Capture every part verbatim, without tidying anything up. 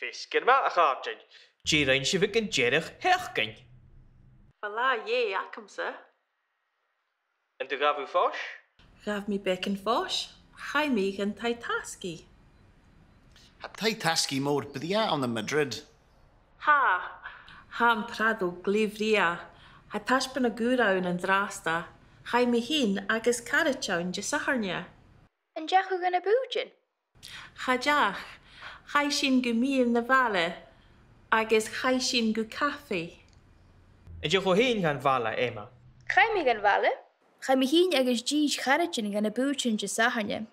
Feasgar math, a chàirdean. Dè rinn sibh aig an deireadh-sheachdain? Bha latha dheth agamsa. An do ghabh thu fois? Ghabh mi beagan fois. Chaidh mi dhan taigh-tasgaidh. Tha taigh-tasgaidh mòr brèagha ann am Madrid. Tha. Tha am Prado glè bhrèagha. Tha taisbeanadh ùr ann an-dràsta. Chaidh mi fhìn agus caraid ann Disathairne. An deach thu dha na bùithtean? Cha deach. Chaidh sinn gu meadhan a' bhaile agus chaidh sinn gu cafaidh. An deach thu fhèin dhan bhaile, Emma? Chaidh mi dhan bhaile. Chaidh mi fhìn agus dithis charaidean dha na bùithtean Disathairne.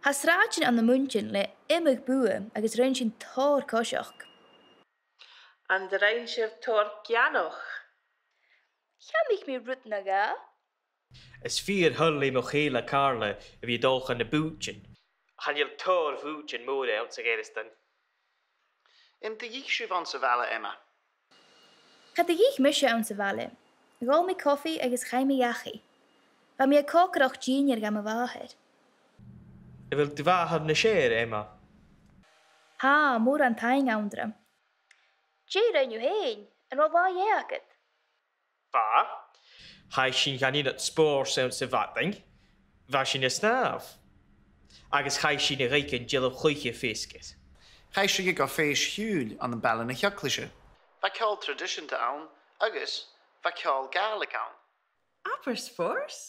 Tha sràidean ann am Munich le iomadh bùth agus rinn sinn tòrr coiseachd. An do rinn sibh tòrr geannach? Cheannaich mi rud no dhà. Is fìor thoil leam mo chèile Carla a bhith a' dol dha na bùithtean. Chan eil tòrr bhùithtean mòra anns a' Ghearasdan. An do dh'ith sibh anns a' bhaile, Emma? Cha do dh'ith mise anns a' bhaile. Dh'òl mi cofaidh agus chaidh mi dhachaigh. Bha mi a' còcaireachd dìnnear dha mo mhàthair. A bheil do mhàthair nas fheàrr, Emma? Tha, mòran taing, Anndra. Dè rinn thu fhèin? An robh latha dheth agad? Bha. Chaidh sinn dhan ionad spòrs anns a' mhadainn. Bha sinn a' snàmh. Agus chaidh sinn a dh'fhaicinn dealbh-chluiche feasgar. Chaidh sinn gu fèis-chiùil ann am Baile na h-Eaglaise. Bha ceòl traidiseanta ann agus bha ceòl Gàidhlig ann. Abair spòrs!